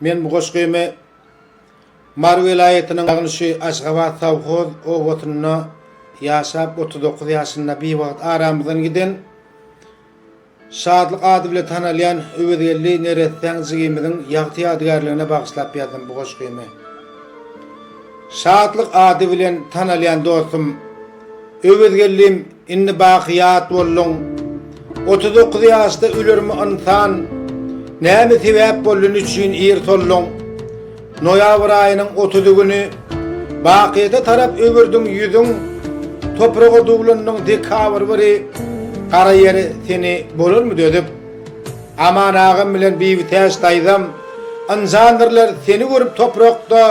Men bu goşgymy Mary welaýatynyň ýagny şu Aşgabat sowhoz obasynda ýaşap 39 ýaşynda biwagt aramyzdan giden Şatlyk ady bile tanalýan Öwezgeldi neressäň jigimiziň ýagty ýadygärligine bagyşlap ýazdym bu goşgymy. Şatlyk ady bilen tanalýan dostum Öwezgeldim indi baky ýat bolduň. 39 ýaşda ölermi ynsan? Näme sebäp boldy nüçin ir solduň? Noýabr aýynyň otuzy güni bakyýete tarap öwürdiň ýüzüň, Topraga duwlandyň dekabr biri, Gara ýer seni bolarmy dözüp? Aman agam bilen Bibitäç daýzam Ynjandyrlar seni görüp toprakda,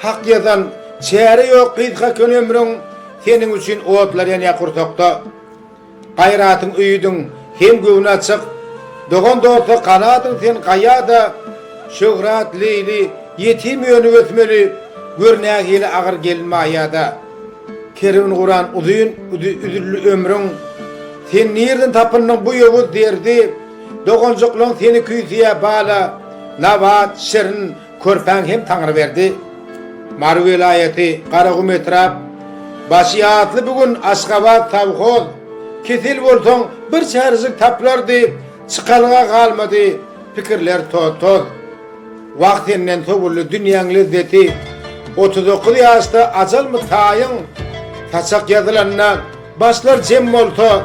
Hak ýazan, çäre ýok gysga eken ömrüň, Seniň üçin otlar ýanýar gursakda. Gaýratyň öýüdiň, hem göwni açyk. Dogan-dosta ganadyň sen gaýa-da, Şöhrat, Leýli, ýetim önüp ösmeli, Gör nähili agyr gelin-maýa-da. Kerwen guran uzyn, üzüldi ömrüň. Sen nirden tapyndyň bu ýowuz derdi? Doganjyklaň seni küýseýär bala, Nabat, Şirin, Körpäň hem Taňryberdi. Mary welaýaty, Garagum etrap. Başy ýatly bu gün Aşgabat sowhoz. Kesel bolsaň bir çärejik tapylardy, Çykalga galmady, pikirler toz-toz. Wah senden sowuldy dünýäň lezzeti. 39 ýaşda ajalmy taýyň? Saçak ýazylanda başlar jem bolsa,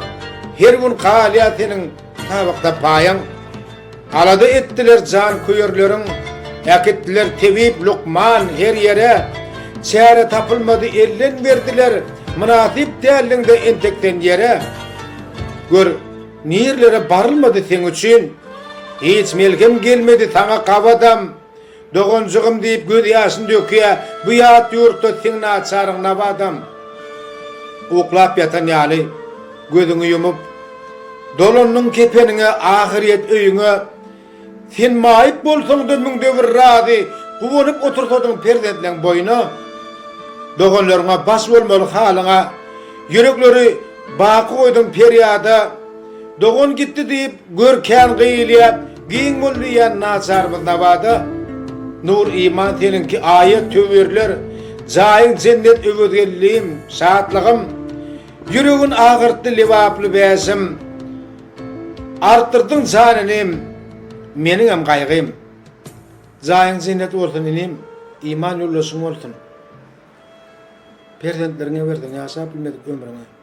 Her gün galýar seniň tabakda paýyň. Alada etdiler janköýerleriň, Äkitdiler tebip, lukman her ýere. Çäre tapylmady, elden berdiler, Mynasyp däldiň-de entek sen ýere. Gör, nirlere barylmady seň üçin, Hiç melhem gelmedi saňa gabadam. Doganjygym diýip göz ýaşyn dökýä, Bu ýat ýurtda seň naçaryň nabadam. Uklap ýatan ýaly gözüňi ýumup, Dolandyň kepeniňe, ahyrýet öýüňe. Sen maýyp bolsaň-da müňde bir razy, Guwanyp otursadyň perzentleň boýuna. Doganlaryňa baş bolmaly halyňa, Ýürekleri baky goýduň perýada. Dogan gitdi diýip, gör kän gyýylýa, Giň bol diýýän naçarymyz Nawada. Nur iman seniňki aýat töwirler, Jaýyň jennet Öwezgeldim, şatlygym. Ýüregin agyrtdy lebaply bäşim, Artdyrdyň jan inim, meniňem gaýgym. Jaýyň jennet bolsun inim, iman ýoldaşyň bolsun. Perzentleriňe berdiň ýaşap bilmedik ömrüňi.